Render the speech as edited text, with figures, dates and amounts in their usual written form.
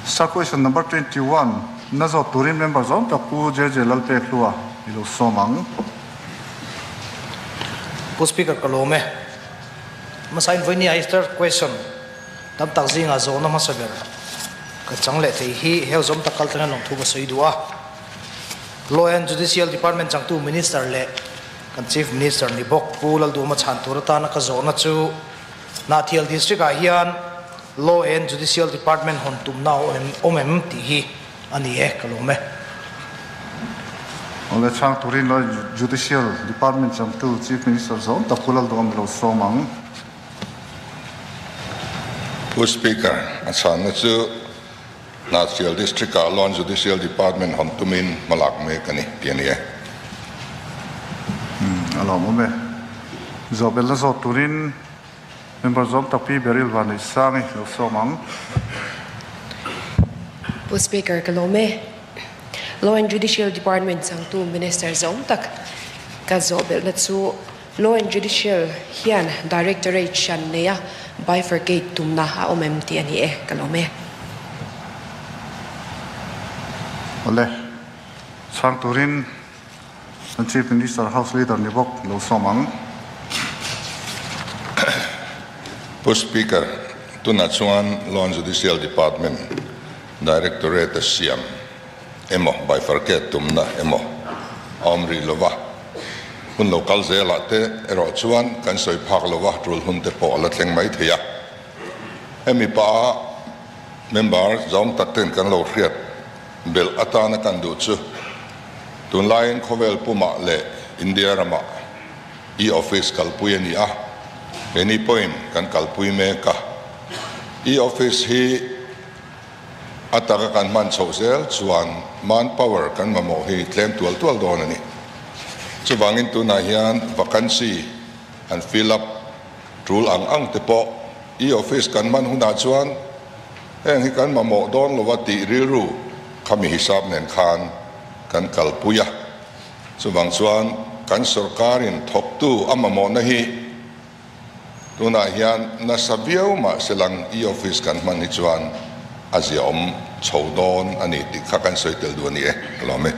Sub question number 21 na zawt turin member zawng tak Pu JJ Lalpekhlua i lo sawm ang. Pu Speaker ka lawm e. Hmasa in vawinia hi third question tam tak zingah zawhna hmasa ber ka chang leh thei hi heu zawm tak kal thleng hian lawmthu ka sawi duh a. Law and Judicial Department changtu Minister leh kan Chief Minister ni bawk Pu Lalduhma chhan tur atana ka zawhna chu Hnahthial District ah hian Law and Judicial Department hawn tumna a awm em tih hi a ni e, ka lawm e. Awle chhang turin Law and Judicial Department changtu Chief Minister zawng tak Pu Lalduhawm ilo sawm ang. Pu Speaker, a chhanna chu Hnahthial District ah Law and Judicial Department hawn tumin hmalak mek a ni tih a ni e. A lawmawm e. Zawhbelna zawt turin Member zawm tak Pi Beryl Vanneihsangi lo sawm ang. Pu Speaker ka lawm e. Law and Judicial Department changtu Minister zawm tak ka zawhbelhna chu Law and Judicial hian Directorate hran neia bifurcate tumna a awm em tih a ni e, ka lawm e. Awle, chhang turin Kan Chief Minister House Leader ni bawk lo sawm ang. Pu Speaker, tunah chuan Law and Judicial Department Directorate a siam emaw bifurcate tumna emaw a awm rih lova, hun lo kal zelah te erawh chuan kan sawi phak lova tul hun te pawh a la thleng mai thei a. Hemi paha member zawng tak ten kan lo hriat belh atana kan duh chu tunlaiin khawvel pumah leh India ramah e-office kalpui a ni a, keini pawhin kan kalpui mek a. E-office hi a taka kan hman chhoh zel chuan manpower kan mamawh hi tlem tual tual dawn a ni. Chuvangin tunah hian vacancy an fill up tul ang ang te pawh e-office kan hman hunah chuan heng hi kan mamawh dawn lova tih rilru khami hisap nen khan kan kalpui a. Chuvang chuan kan sawrkarin thawktu a mamawhna hi Tunah hian nasa viau mah se lang e-office kan hman hi chuan a ziaawm chho dawn a ni tih kha kan sawi tel duh a ni e, ka lawm e.